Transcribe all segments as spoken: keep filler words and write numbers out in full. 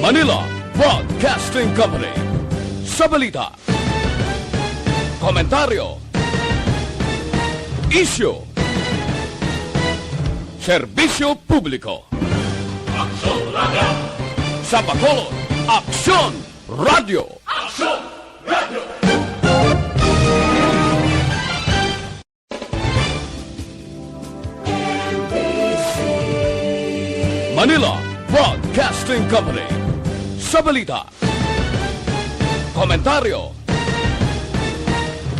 Manila Broadcasting Company. Sa balita, komentaryo, isyu, serbisyo publiko. Aksyon Radio. Sa Bacolod, Aksyon Radio. Aksyon Radio. Manila Broadcasting Company. Sa balita, komentaryo,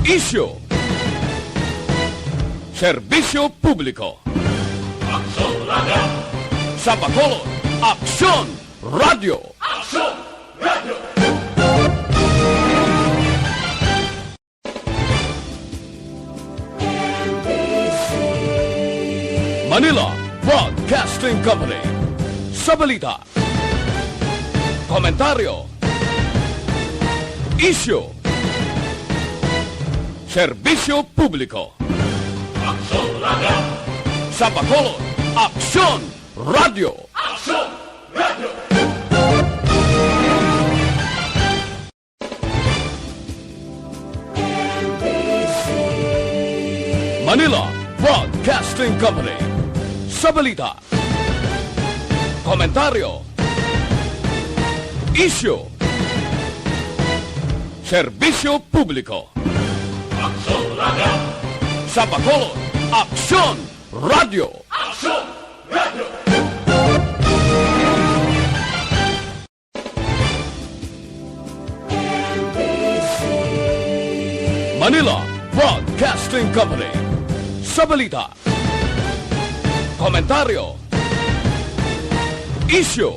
isyu, serbisyo publiko. Aksyon Radio. Sa Bacolod, Aksyon Radio. Aksyon Radio. Manila Broadcasting Company. Sa balita, komentaryo, isyu, serbisyo publiko. Aksyon Radio. Sa Bacolod, Aksyon Radio. Aksyon Radio. Manila Broadcasting Company. Sa balita, komentaryo, isyu, serbisyo publiko. Aksyon Radio. Sa Bacolod, Aksyon Radio. Aksyon Radio. Manila Broadcasting Company. Sa balita, komentaryo, isyu,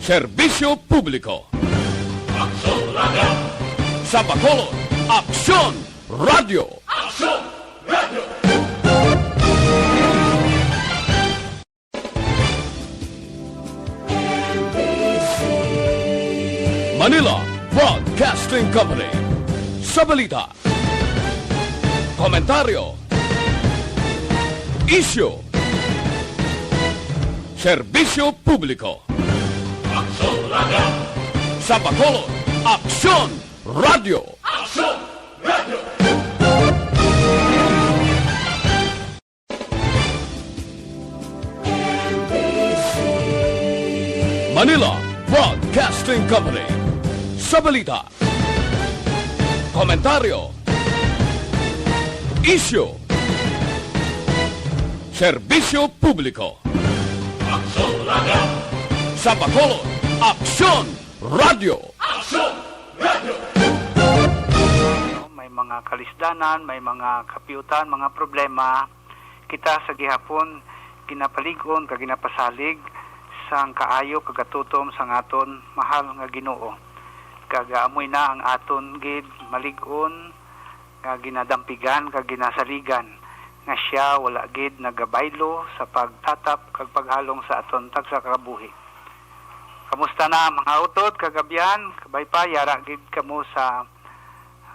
serbisyo publiko. Aksyon Radio. Sa Bacolod, Aksyon Radio. Aksyon Radio. Manila Broadcasting Company. Sa balita, komentaryo, isyu, serbisyo publiko. Aksyon Radio. Sa Bacolod, Aksyon Radio. Aksyon Radio. Manila Broadcasting Company. Sa balita, komentaryo, isyu, serbisyo publiko. Aksyon Radio. Sa Bacolod, Aksyon Radio. Aksyon Radio. May mga kalisdanan, may mga kapiyutan, mga problema, kita sa gihapon ginapalig-on kag ginapasalig sang kaayo kag katutom sang aton mahal nga Ginoo. Kag, ah, amoy na ang aton gid malig-on nga ginadampigan kag ginasaligan, nga sia wala gid nagabaylo sa pagtatap kag paghalong sa aton tagsa ka kabuhi. Kamusta na, mga utod kag abyan? Kabay pa, yara gid kamo sa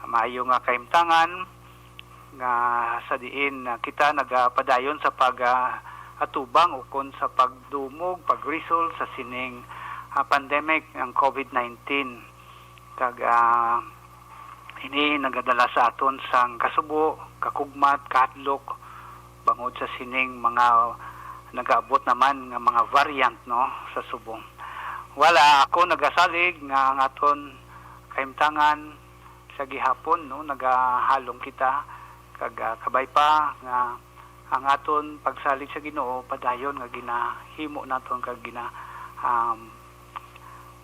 maayo nga kahimtangan nga sa diin, ah, kita nagapadayon sa pag, ah, atubang ukon sa pagdumog, pagrisol sa sining, ah, pandemic ng covid nineteen. Kag, ah, ini nagadala sa aton sang kasubo, kakugmat, kahadlok bangod sa sining mga nagaabot naman nga mga variant, no, sa subong. Wala, ako nagasalig nga ang aton kahimtangan sa gihapon, no, nagahalong kita kag, ah, kabay pa nga ang aton pagsalig sa Ginoo padayon nga ginahimo naton kag gina-, um,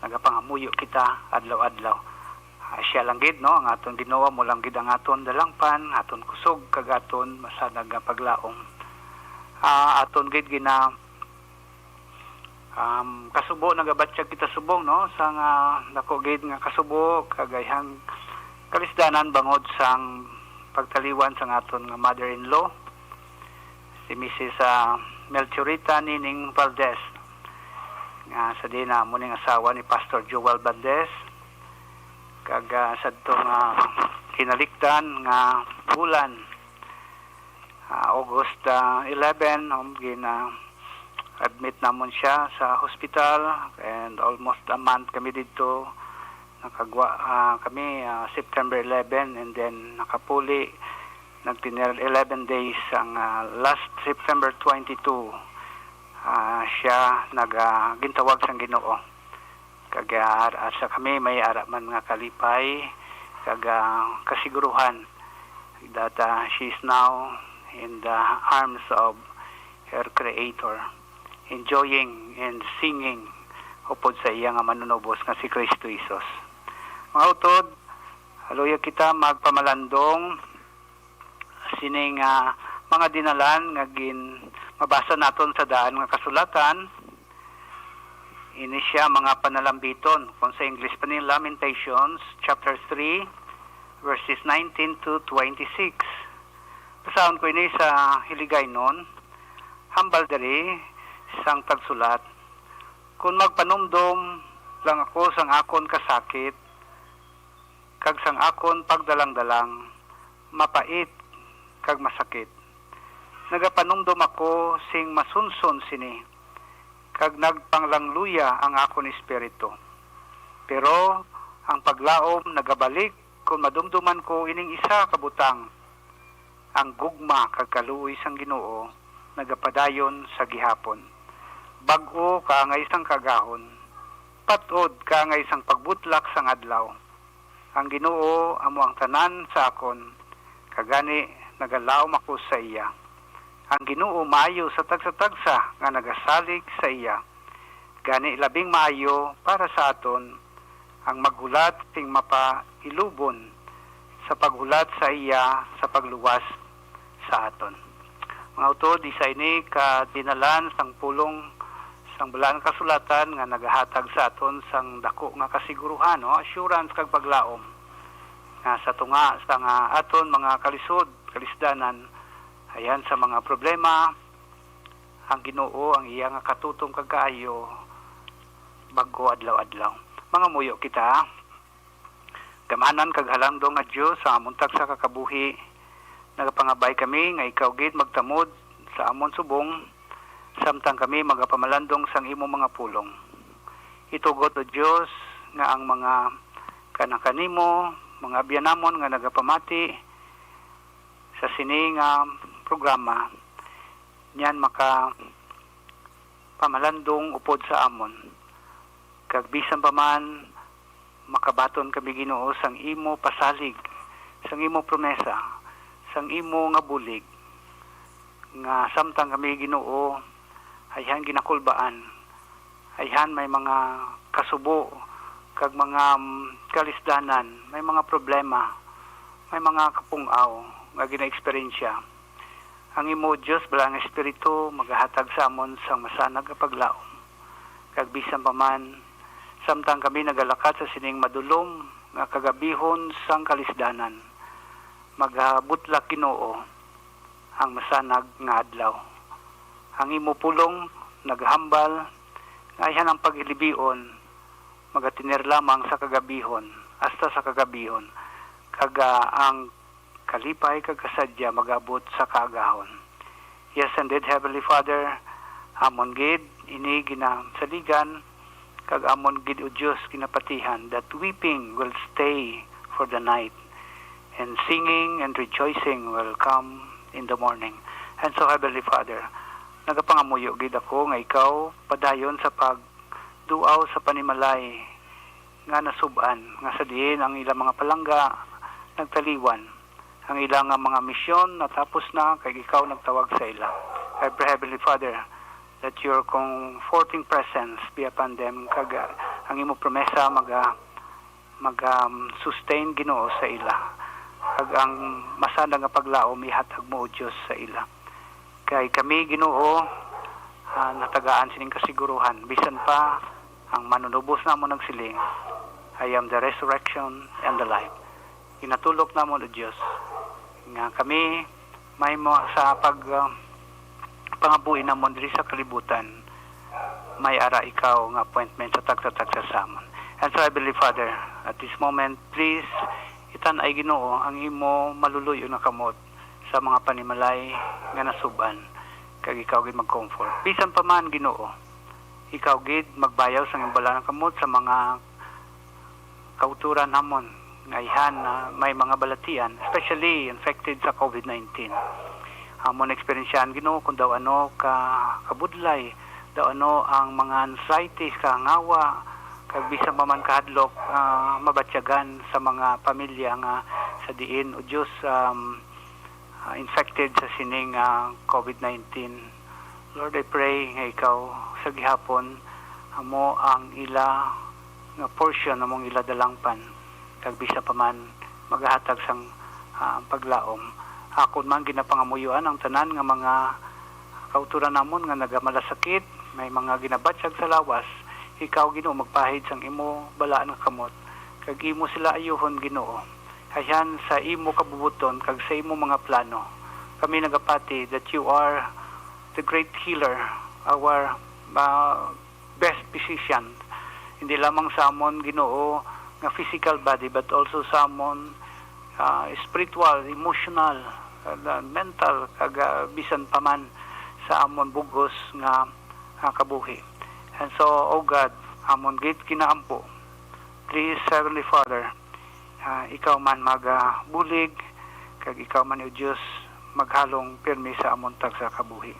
nagapangamuyo kita adlaw-adlaw. Ah, siya lang gid, no, ang aton Ginoo, amo lang gid ang aton dalangpan, aton kusog, kag aton masanag nga paglaom. Ah, aton gid gina-, um, kasubo, nagabatyag kita subong, no, sa nga dako gid nga kasubo, kag ayhang kalisdanan bangod sang pagtaliwan sang aton nga mother-in-law, si Missus, ah, Melchorita Nining Valdez, nga sa diin na amo ning asawa ni Pastor Joel Valdez, kag, ah, sadto nga kinalikdan nga bulan, ah, August, ah, eleven, um, gina-, Admit namon siya sa hospital, and almost a month kami didto. Nakagwa ah, kami ah, September eleven, and then nakapuli, nagtinir eleven days ang ah, last September twenty-two. Ah, siya nag ah, gintawag sang Ginoo. Kag ah, ar- sa kami may ara man nga kalipay kag ah, kasiguruhan that ah, she is now in the arms of her Creator, enjoying and singing upod sa iya nga Manunubos nga si Kristo Jesus. Mga utod, haluya kita magpamalandong sining ah, mga dinalan nga gin mabasa naton sa daan nga kasulatan. Ini sia mga panalambiton, kung sa English pa ni Lamentations chapter three, verses nineteen to twenty-six. Basahon ko ini sa Hiligaynon. Hambal diri sang tagsulat, "Kon magpanumdom lang ako sang akon kasakit, kag sang akon pagdalangdalang, mapait kag masakit. Nagapanumdom ako sing masunson sini, kag nagpanglangluya ang akon espiritu. Pero ang paglaom nagabalik kon madumduman ko ining isa ka butang: ang gugma kag kaluoy sang Ginoo nagapadayon sa gihapon, bag-o kaangay sang kaagahon, pat-od kaangay sang pagbutlak sang adlaw. Ang Ginoo amo ang tanan sa akon, kag gani nagalaom ako sa iya. Ang Ginoo maayo sa tagsa-tagsa nga nagasalig sa iya. Gani labing maayo para sa aton ang maghulat sing mapailubon sa paghulat sa iya sa pagluwas sa aton." Mga utod, isa ini ka dinalan sang pulong sang Balaan nga Kasulatan nga nagahatag sa aton sang dako nga kasiguruhan, no? Assurance kag paglaom nga sa tunga sang ah, aton mga kalisod, kalisdanan, ayan, sa mga problema, ang Ginoo ang iya nga katutom kag kaayo bag-o adlaw-adlaw. Mangamuyo kita. Gamhanan kag halangdong nga Dios sa amon tagsa ka kabuhi, nagapangabay kami nga ikaw gid magtamod sa amon subong, samtang kami magapamalandong sang imo mga pulong. Itugot, O Dios, nga ang mga kanan-kanimo, mga abyan namon nga nagapamati sa sini nga programa, niyan maka pamalandong upod sa amon. Kag bisan pa man makabaton kami, Ginoo, sang imo pasalig, sang imo promesa, sang imo nga bulig, nga samtang kami, Ginoo, ayhan ginakulbaan, ayhan may mga kasubo kag mga mm, kalisdanan, may mga problema, may mga kapung-aw nga ginaeksperyensya. Ang imo, Dios, Balaan nga Espiritu magahatag sa amon sang masanag nga paglaom. Kag bisan pa man, samtang kami nagalakat sa sining madulom nga kagabihon sang kalisdanan, magabutlak, Ginoo, ang masanag nga adlaw. Ang imo pulong nagahambal nga ayhan ang paghilibion magatinir lamang sa kagabihon hasta sa kagabihon, kag ah, ang kalipay kag kasadya mag-abot sa kaagahon. Yes, indeed, Heavenly Father, amon gid ini ginasaligan, kag amon gid, O Dios, ginapatihan that weeping will stay for the night, and singing and rejoicing will come in the morning. And so, Heavenly Father, nagapangamuyo gid ako nga ikaw padayon sa pagduaw sa panimalay nga nasub-an, nga sa diin ang ilang mga palangga nagtaliwan, ang ila nga mga misyon natapos na, kag ikaw nagtawag sa ila. I pray, Heavenly Father, that your comforting presence be upon them, kag ah, ang imo promesa maga mag um, sustain, Ginoo, sa ila, kag ang masanag nga paglaom ihatag mo, O Dios, sa ila. Kay kami, Ginoo, ah, natagaan sining kasiguruhan, bisan pa ang Manunubos namo nagsiling, "I am the resurrection and the life." Ginatulok namon, O Dios, nga kami may mo sa pag ah, pangabuhi namon diri sa kalibutan, may ara ikaw nga appointment sa tagsa-tagsa sa amon. And so, Heavenly Father, at this moment, please, itan-ay, Ginoo, ang imo maluluy-on nga kamot sa mga panimalay nga nasub-an. kag ikaw gid mag-comfort. Bisan pa man, Ginoo, ikaw gid magbayaw sang imong balaan nga kamot sa mga kautoran namon nga ayhan na may mga balatian, especially infected sa COVID nineteen. Amon eksperyensyahan, Ginoo, kung daw ano ka kabudlay, daw ano ang mga anxieties, kahangawa, kag bisan pa man kahadlok, ah, mabatyagan sa mga pamilya nga sa diin, O Dios, um, ah, infected sa sining, ah, COVID nineteen. Lord, I pray nga ikaw sa gihapon amo ang ila nga portion, among ila dalangpan, kag bisan pa man magahatag sang, ah, paglaom. Akon man ginapangamuyoan ang tanan nga mga kautoran namon nga nagamalasakit, may mga ginabatyag sa lawas. Ikaw, Ginoo, magpahid sang imo balaan nga kamot, kag imo sila ayuhon, Ginoo. Ayhan sa imo kabubuton kag sa imo mga plano. Kami nagapati that you are the great healer, our, uh, best physician. Hindi lamang sa amon, Ginoo, nga physical body, but also sa amon, uh, spiritual, emotional, uh, mental, kag, uh, bisan pa man sa amon bug-os nga, uh, kabuhi. And so, O God, amon gid ginaampo. Please, Heavenly Father, ah, ikaw man magabulig, kag ikaw man, O Dios, maghalong pirmi sa amon tagsa ka buhi.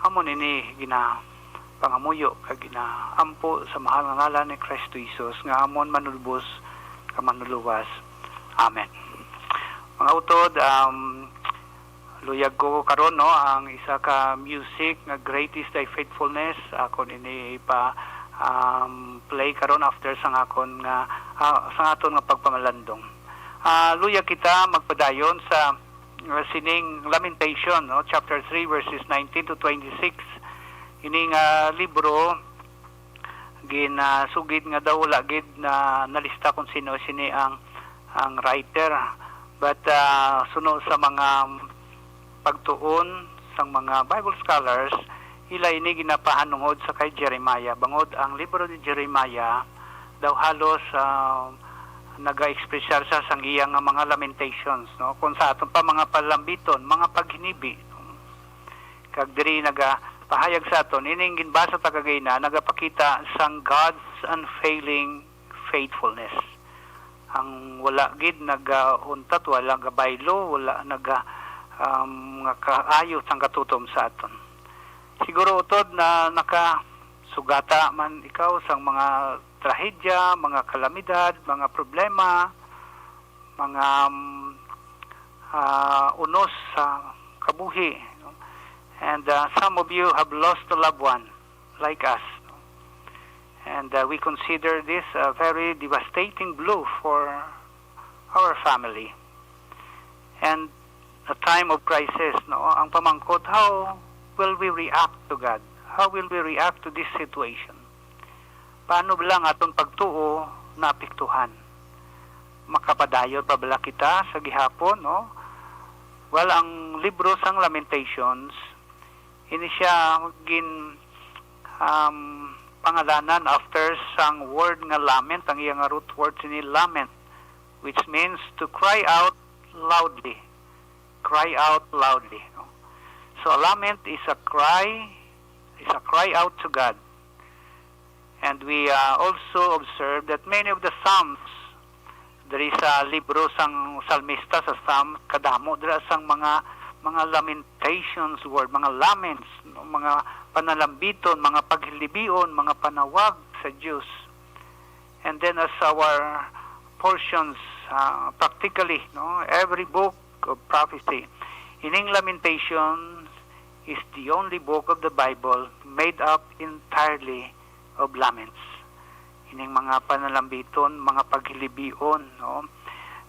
Amon ini ginapangamuyo kag ginaampo sa mahal nga ngalan ni Cristo Jesus, nga amon Manulbos kag Manluluwas. Amen. Mga utod, um, luyag ko karon, no, ang isa ka music nga Great Is Thy Faithfulness. Akon ini ipa, um, play karon after sang akon nga, ah, sang aton nga pagpamalandong. Ah, luyag kita magpadayon sa, uh, sining Lamentation, no, chapter three, verses nineteen to twenty-six. Ini nga libro, ginasugid nga daw wala gid na nalista kung sino sini ang, ang writer. But, ah, suno sa mga pagtuon sang mga Bible scholars, ila ini ginapahanungod sa kay Jeremiah, bangod ang libro ni Jeremiah daw halos, ah, naga-expressar sa sang iya nga mga lamentations, no? Kung sa aton pa, mga palambiton, mga paghinibi, no? Kag diri nagapahayag sa aton, ining ginbasa ta kagina nagapakita sang God's unfailing faithfulness. Ang wala gid nagauntat, wala gabaylo, wala naga, um, nga kaayo sang katutom sa aton. Siguro utod na nakasugata man ikaw sang mga trahedya, mga kalamidad, mga problema, mga, um, ah, unos sa kabuhi, no? And, uh, some of you have lost a loved one, like us, no? And, uh, we consider this a very devastating blow for our family. And a time of crisis, no? Ang pamangkot, how will we react to God? How will we react to this situation? Paano bala ang aton pagtuo naapektuhan? Makapadayon pa bala kita sa gihapon, no? Well, ang libro sang Lamentations, ini siya gin, um, pangalanan after sang word nga lament. Ang iya nga root word sini lament, which means to cry out loudly. Cry out loudly, no? So a lament is a cry, is a cry out to God. And we, uh, also observe that many of the Psalms, diri sa libro sang salmista sa Psalm, kadamo dira sang mga, mga lamentations word, mga laments, no? Mga panalambiton, mga paghilibion, mga panawag sa Dios. And then as our portions, uh, practically, no, every book of prophecy, ining Lamentations is the only book of the Bible made up entirely of laments. Ining mga panalambiton, mga paghilibion, no?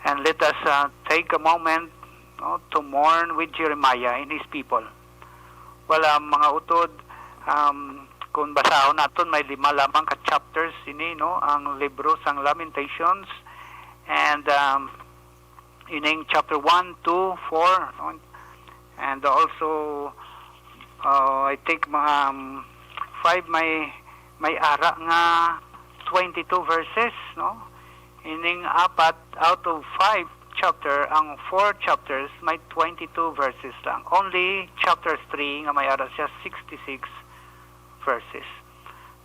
And let us, uh, take a moment, no, to mourn with Jeremiah and his people. Well, um, mga utod, um, kung basahon naton, may lima lamang ka chapters ini, no, ang libro sang Lamentations. And, um, ining chapter one, two, four, no? And also, uh, I think mga, um, five, may, may ara nga twenty-two verses, no? Ining apat out of five, chapter, ang four chapters may twenty-two verses lang. Only chapter three nga may ara siya sixty-six verses.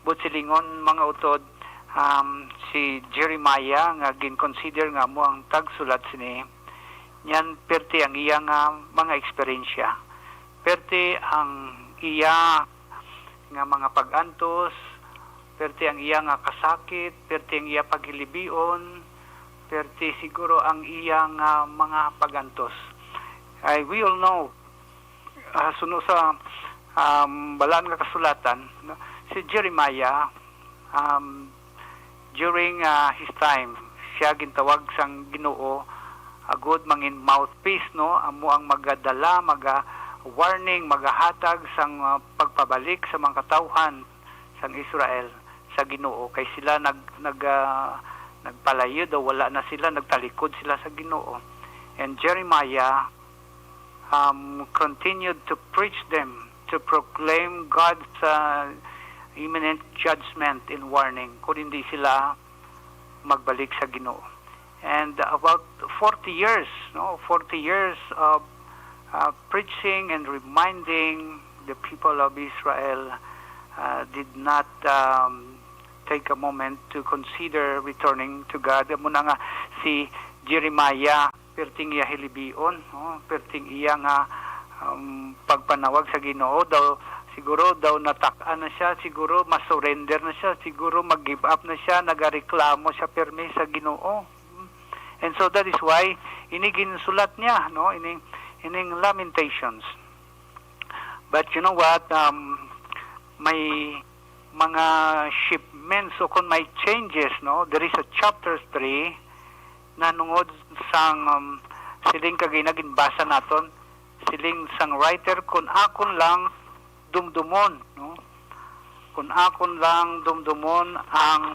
But silingon, mga utod, um, si Jeremiah nga gin-consider nga amo ang tagsulat sini, niyan perti ang iya nga mga eksperyensya. Perti ang iya nga mga pag-antos, perti ang iya nga kasakit, perti ang iya paghilibion, perti siguro ang iya nga mga pag-antos. I, we all know, ah, suno sa, um, Balaan nga Kasulatan, no, si Jeremiah, um, during, ah, his time, siya gintawag sang Ginoo agud mangin mouthpiece, no, amo ang magadala, maga warning, magahatag sang, ah, pagpabalik sa mga katawhan sang Israel sa Ginoo, kay sila nag nag ah, nagpalayo daw, wala na sila, nagtalikod sila sa Ginoo. And Jeremiah, um, continued to preach them, to proclaim God's, uh, imminent judgment and warning kung hindi sila magbalik sa Ginoo. And about forty years, no, forty years of, uh, preaching and reminding the people of Israel, uh, did not, um, take a moment to consider returning to God. Amo na nga si Jeremiah, perting iya hilibion, no? Perting iya nga, um, pagpanawag sa Ginoo, daw siguro daw natak-an na siya, siguro masurrender na siya, siguro mag-give up na siya, nagareklamo siya pirmi sa Ginoo. And so that is why ini ginsulat niya, no, ining, ining Lamentations. But you know what? Um, may mga shipments o kung may changes, no, there is a chapter three na nungod sang, um, siling kagina ginbasa naton, siling sang writer, kung akon lang dumdumon, no? Kung akon lang dumdumon ang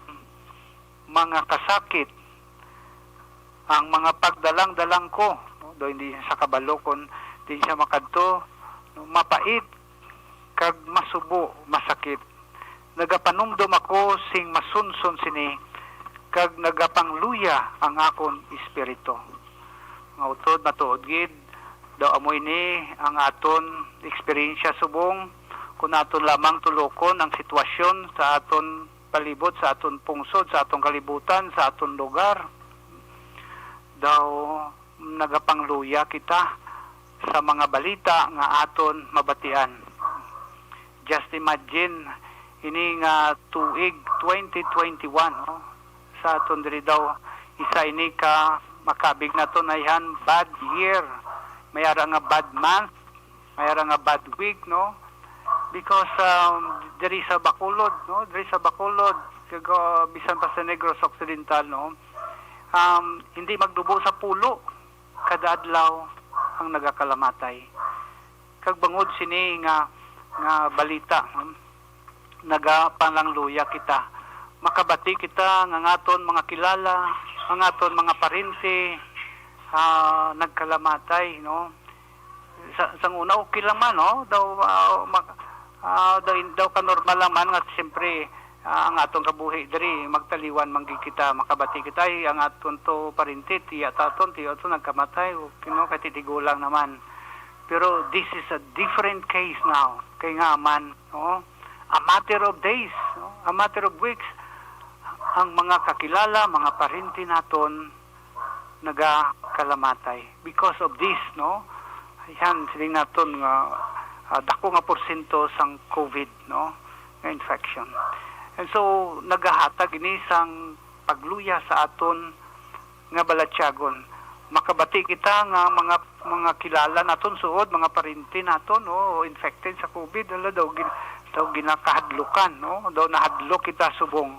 mga kasakit, ang mga pagdalang-dalang ko, no? Do hindi siya kabalo kung di siya makadto, no? Mapait kag masubo, masakit. Nagapanumdom ako sing masunson sini, kag nagapangluya ang akon espiritu. Mga utod, matuod gid, daw amo ini ang aton eksperyensya subong, kung aton lamang tulokon ang sitwasyon sa aton palibot, sa aton pungsod, sa aton kalibutan, sa aton lugar. Daw nagapangluya kita sa mga balita nga aton mabatian. Just imagine, ini nga tuig twenty twenty-one, no? Sa aton diri daw, isa ini ka makabig naton ayhan bad year. May ara nga bad month, may ara nga bad week, no? Because, um, diri sa Bacolod, no? Diri sa Bacolod, kag, uh, bisan pa sa Negros Occidental, no? Um, hindi magdubo sa pulo kada adlaw ang nagakalamatay. Kag bangod sini nga, nga balita, hmm, nagapanangluya kita. Makabati kita nga ang aton mga kilala, ang aton mga parente, ah, nagkalamatay, no? Sa, sang una, okay lang man, no? Daw, ah, mak-, ah, daw, daw kanormal lang man nga, siyempre, ah, ang aton kabuhi diri, magtaliwan man gid kita, makabati kita, "Ay, ang aton to parente, tiya ta aton, tiya to nagkamatay," okay, no? Kay titigulang naman. Pero this is a different case now. Kay nga man, no? A matter of days, no? A matter of weeks, ang mga kakilala, mga parente naton, nagakalamatay because of this, no? Yan, siling naton nga, ah, dako nga porsyento sang COVID, no, nga infection. And so, nagahatag ini sang pagluya sa aton nga balatyagon. Makabati kita nga mga, mga kilala naton suod, mga parente naton, no, infected sa COVID, ala, daw gin-, daw ginakahadlukan, no? Daw nahadlok kita subong.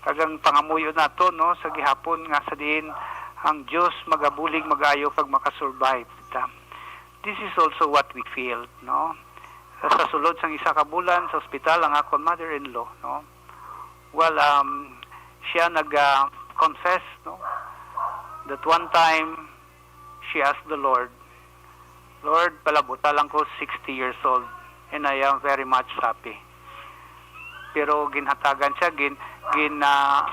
Kag ang pangamuyo naton, no, sa gihapon nga sa diin ang Dios magabulig, mag-ayo kag makasurvive kita. This is also what we feel, no? Sa sulod sang isa ka bulan sa ospital ang akon mother-in-law, no? Well, um, siya nag, ah, confess, no, that one time she asked the Lord, "Lord, palabuta lang ko sixty years old, and I am very much happy." Pero ginhatagan siya, gin-, gin-, ah,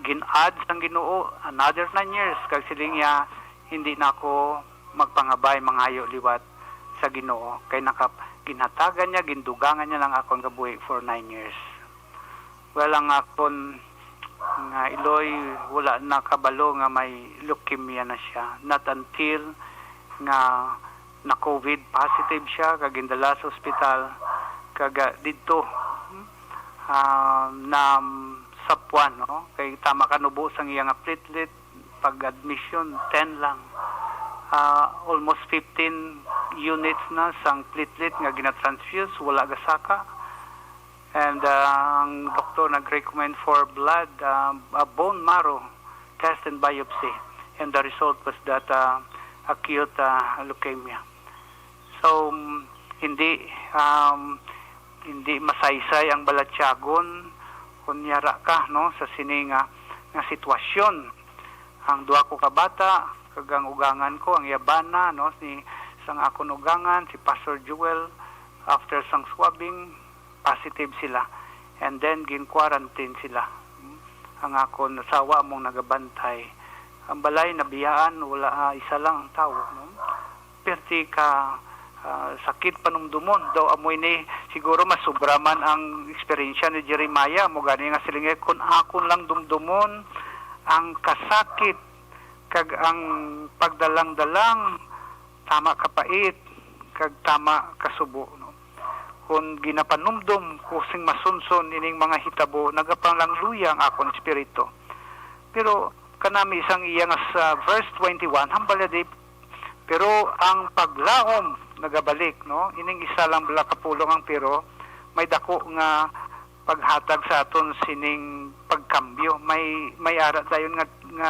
gin-add sang Ginoo another nine years, kag siling niya, hindi na ako magpangabay mangayo liwat sa Ginoo, kay naka-, ginhatagan niya, gindugangan niya lang akon kabuhi for nine years. Well, ang akon nga iloy, wala nakabalo nga may leukemia na siya. Not until nga na-COVID positive siya, kag gindala sa ospital, kag, ah, didto, ah, na sapwan, no? Kay tama ka nubo sang iya nga platelet, pag-admission, ten lang. Ah, almost fifteen units na sang platelet nga ginatransfuse, wala gasaka. And, ah, ang doktor nag-recommend for blood, ah, a bone marrow test and biopsy. And the result was that, ah, acute, ah, leukemia. So, mm, hindi, um, hindi masaysay ang balatyagon kun yara ka, no, sa sini nga, nga sitwasyon. Ang duha ko ka bata, kag ang ugangan ko, ang iya bana, no, si, sang akon ugangan, si Pastor Joel, after sang swabbing, positive sila. And then, gin-quarantine sila. Ang akon asawa among nagabantay. Ang balay, nabiyaan, wala, ah, isa lang ang tawo, no? Perti ka, ah, sakit panumdumon. Daw amo ini, siguro mas sobra man ang eksperyensya ni Jeremiah. Amo gani nga siling niya, "Kun akon lang dumdumon ang kasakit kag ang pagdalang-dalang, tama kapait kag tama kasubo," no? Kun ginapanumdom ko sing masunson ining mga hitabo, nagapangluya ang akon espiritu. Pero kanami sang iya nga sa verse twenty-one, hambal niya di, "Pero ang paglaom nagabalik," no? Ining isa lang bala ka pulong ang pero, may dako nga paghatag sa aton sining pagkambyo. May, may ara dayon nga, nga,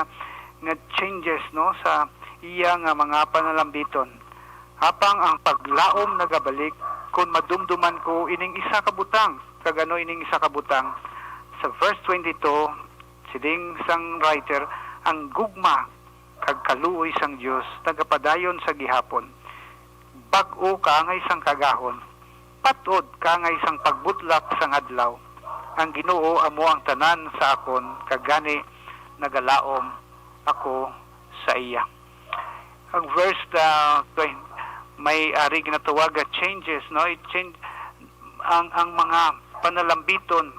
nga changes, no, sa iya nga mga panalambiton. "Apang ang paglaom nagabalik, kun madumduman ko ining isa ka butang." Kag ano ining isa ka butang? Sa verse twenty-two, siling sang writer, "Ang gugma kag kaluoy sang Dios nagapadayon sa gihapon. Bag-o kaangay sang kagahon, pat-od kaangay sang pagbutlak sang adlaw. Ang Ginoo amo ang tanan sa akon, kag gani nagalaom ako sa iya." Ang verse, ah, twen-, may ari ginatawag nga changes, no? It change, ang, ang mga panalambiton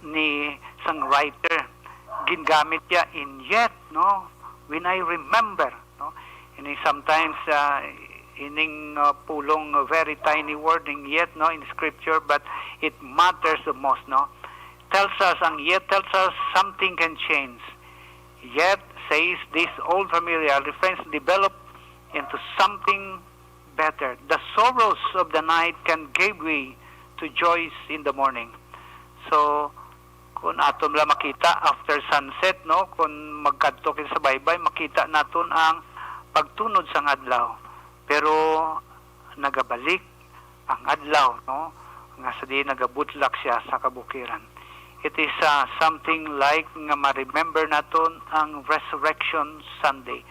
ni sang writer, gingamit niya in yet, no? When I remember, no? Ini sometimes, ah, ining, ah, pulong, very tiny word in yet, no, in scripture, but it matters the most, no? Tells us, ang yet tells us something can change. Yet, says this old familiar reference, develop into something better. The sorrows of the night can give way to joys in the morning. So, kung aton lang makita after sunset, no, kung magkadto kita sa baybay, makita naton ang pagtunod sang adlaw. Pero nagabalik ang adlaw, no, nga sa diin nagabutlak siya sa kabukiran. It is, ah, something like nga ma-remember naton ang Resurrection Sunday.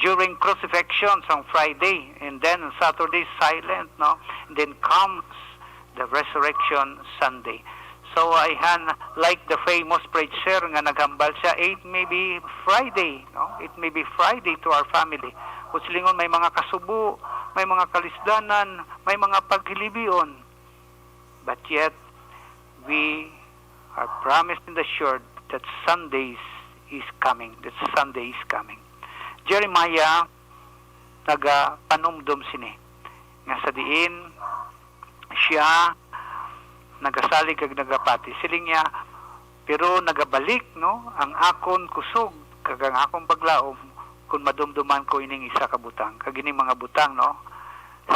During crucifixion sang Friday, and then Saturday silent, no? And then comes the Resurrection Sunday. So, I han, like the famous preacher nga naghambal siya, "It may be Friday, no? It may be Friday to our family." Kung silingon, may mga kasubo, may mga kalisdanan, may mga paghilibion. But yet, we are promised and assured that Sundays is coming, that Sunday is coming. Jeremiah nagapanumdom sini, nga sa diin siya nagasalig kag nagapati. Siling niya, "Pero nagabalik, no, ang akon kusog kag ang akon paglaom, kun madumduman ko ining isa ka butang." Kag ining mga butang, no,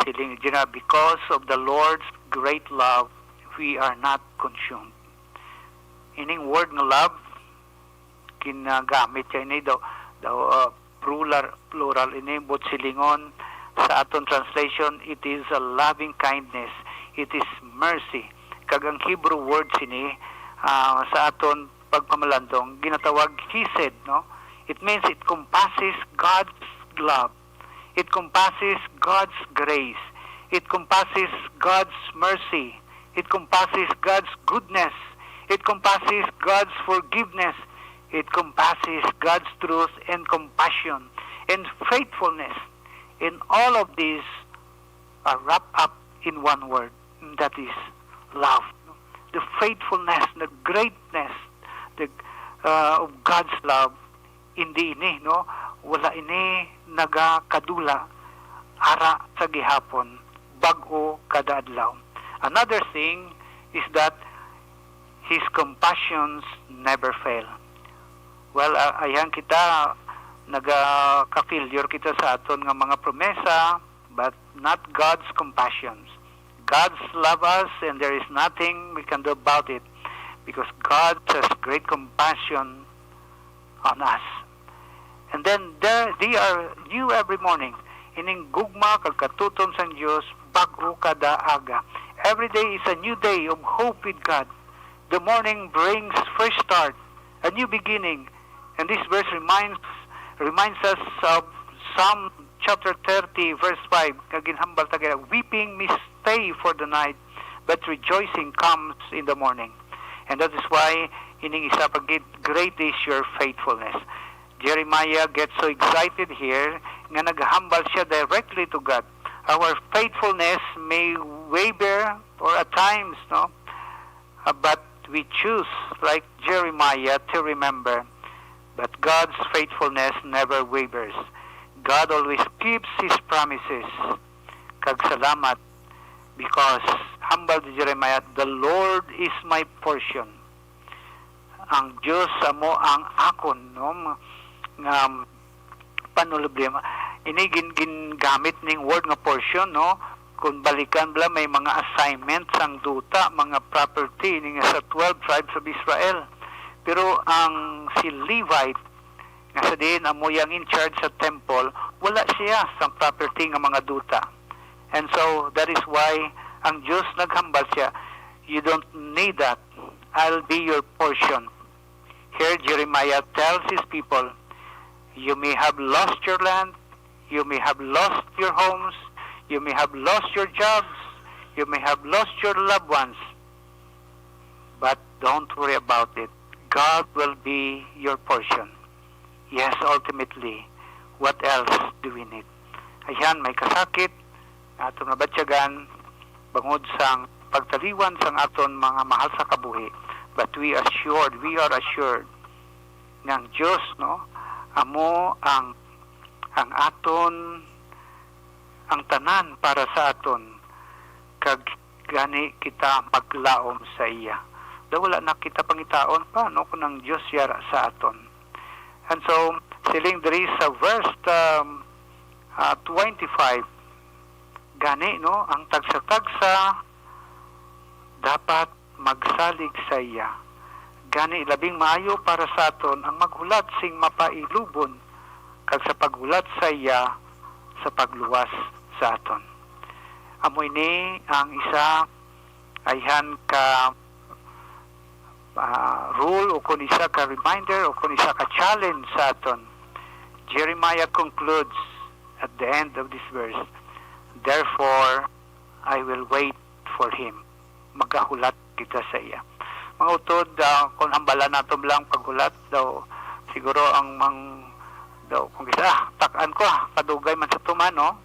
siling niya, "Because of the Lord's great love, we are not consumed." Ining word nga love, ginagamit siya ini daw, daw, uh, plural, plural ini, but silingon sa aton translation, it is a loving kindness, it is mercy. Kag ang Hebrew word sini, ah, sa aton pagpamalandong, ginatawag hesed, no? It means it compasses God's love. It compasses God's grace. It compasses God's mercy. It compasses God's goodness. It compasses God's forgiveness. It compasses God's truth and compassion. and faithfulness. And all of these are wrapped up in one word, and that is love. The faithfulness, the greatness, the, uh, of God's love, hindi ini, no? Wala ini nagakadula ara sa gihapon, bag-o kada adlaw. Another thing is that His compassions never fail. Well, uh, ayan kita, nagaka-failure kita sa aton nga mga promesa, but not God's compassions. God's love us, and there is nothing we can do about it because God has great compassion on us. And then there, they are new every morning. Ining gugma kag katutom sang Dios bag-o kada aga. Every day is a new day of hope with God. The morning brings fresh start, a new beginning. And this verse reminds reminds us of Psalm chapter thirty, verse five, nga ginhambal ta kay, "Weeping may stay for the night, but rejoicing comes in the morning." And that is why ining isa pa gid, "Great is your faithfulness." Jeremiah gets so excited here nga naghambal siya directly to God. Our faithfulness may waver or at times, no? Uh, but we choose, like Jeremiah, to remember that God's faithfulness never wavers. God always keeps His promises. Kag salamat because hambal ni Jeremiah, "The Lord is my portion." Ang Dios amo ang akon, no? Nga panulblima. Ini gin, gingamit ning word nga portion, no? Kung balikan bala, may mga assignment sang duta, mga property, ini nga sa twelve tribes of Israel. Pero ang si Levite, nga sa diin amo yang in charge sa temple, wala siya sang property nga mga duta. And so, that is why ang Dios naghambal siya, "You don't need that. I'll be your portion." Here, Jeremiah tells his people, "You may have lost your land, you may have lost your homes, you may have lost your jobs, you may have lost your loved ones, but don't worry about it. God will be your portion." Yes, ultimately, what else do we need? Ayan, may kasakit nga aton mabatyagan bangod sang pagtaliwan sang aton mga mahal sa kabuhi. But we assured, we are assured nga ang Dios, no, amo ang, ang aton, ang tanan para sa aton, kag gani kita maglaom sa iya. Daw wala na kita pangitaon pa, no, kung ang Dios yara sa aton. And so, siling diri sa verse, um, ah, twenty-five, gani, no, ang tagsa-tagsa dapat magsalig sa iya. Gani, labing maayo para sa aton ang maghulat sing mapailubon kag sa paghulat sa iya sa pagluwas sa aton. Amo ini ang isa ayhan ka, ah, rule o kon isa ka reminder o kon isa ka challenge sa aton. Jeremiah concludes at the end of this verse, "Therefore, I will wait for him." Magahulat kita sa iya. Mga utod, ah, kung hambalan nato lang paghulat daw, siguro ang mang, daw, kung isa, ah, tak-an ko, ah, kadugay man sa tuman, no?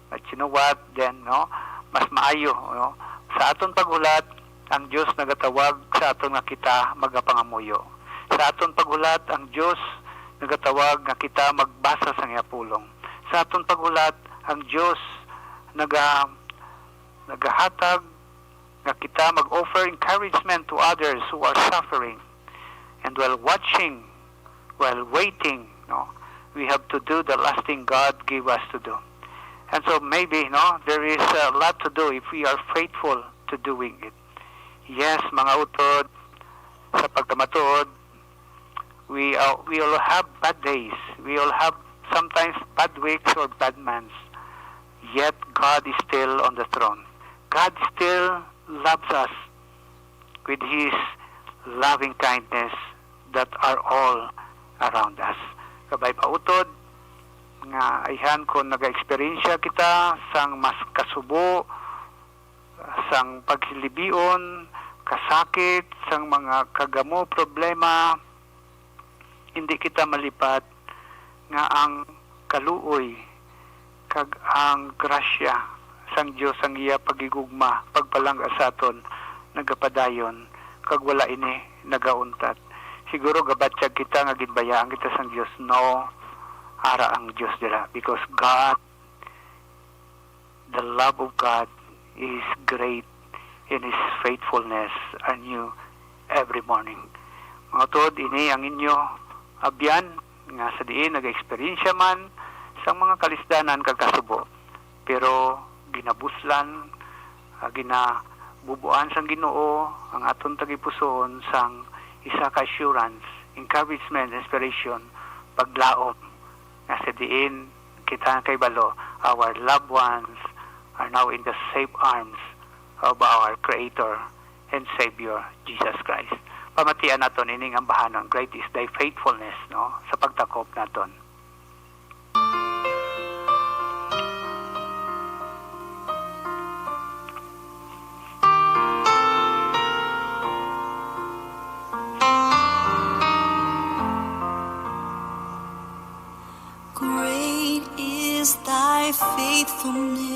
But you know what? Then, no, mas maayo, no? Sa aton paghulat, ang Dios nagatawag sa aton nga kita magapangamuyo. Sa aton paghulat, ang Dios nagatawag nga kita magbasa sa iya pulong. Sa aton paghulat, ang Dios naga-, nagahatag nga kita mag-offer encouragement to others who are suffering. And while watching, while waiting, no, we have to do the last thing God gave us to do. And so maybe, no, there is a lot to do if we are faithful to doing it. Yes, mga utod, sa pagkamatuod, we, uh, we all have bad days. We all have sometimes bad weeks or bad months. Yet God is still on the throne. God still loves us with His loving kindness that are all around us. Kabay pa utod nga ayhan, kung naga-eksperyensya kita sang mas kasubo, sang paghilibion, kasakit, sang mga kagamo problema, hindi kita malipat nga ang kaluoy, kag ang grasya sang Dios, ang iya paghigugma, pagpalangga sa aton, nagapadayon, kag wala ini nagauntat. Siguro gabatyag kita nga ginbayaan kita sang Dios. No, ara ang Dios dira, because God, the love of God is great, and His faithfulness are new every morning. Mga tuod, ini ang inyo abyan nga sa diin nag-eksperyensya man sang mga kalisdanan kag kasubo, pero ginabuslan, ah, ginabubuan sang Ginoo ang aton tagipusoon sang isa ka assurance, encouragement, inspiration, paglaom nga sa diin kita kay balo, our loved ones are now in the safe arms of our Creator and Savior, Jesus Christ. Pamatian naton ining ambahanon, "Great is thy faithfulness," no, sa pagtakop naton. Great is thy faithfulness.